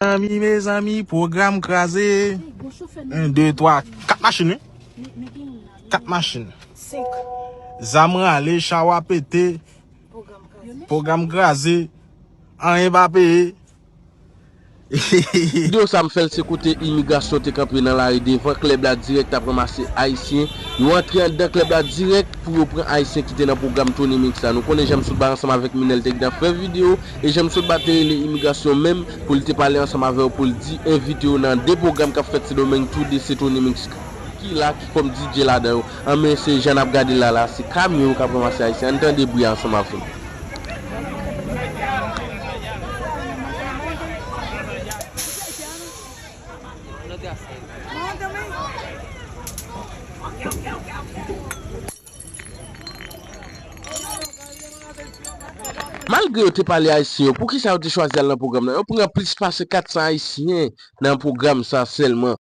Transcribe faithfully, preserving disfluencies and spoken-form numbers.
Mezanmi, mezanmi, pwogram kraze. En, de, twa, kat machin, wi. Kat machin. Zam rale, chawa pete. Pwogram kraze. Anyen pa peye. Videyo sa m fè l se kote imigrasyon te kanpe nan lari devan klèb la dirèk t ap ranmase ayisyen. Yo antre anndan klèb la dirèk pou yo pran ayisyen ki te nan pwogram Tony Mix la. Nou konnen Jean Soutba ansanm avèk Minel te gentan fè videyo e Jean Soutba te rele imigrasyon menm pou l te pale ansanm avè yo pou l di envite yo nan de pwogram k ap fèt Sendomeng tou de se Tony Mix ki la ki kòm D J ladan yo. An men se jan n ap gade la la se kamyon yo k ap ranmase ayisyen. Ann tande bri a ansanm avè m. Malgre yo te pale ayisyen yo, poukisa yo te chwazi al nan pwogram nan? Yo pran plis pase kat san ayisyen nan pwogram sa sèlman.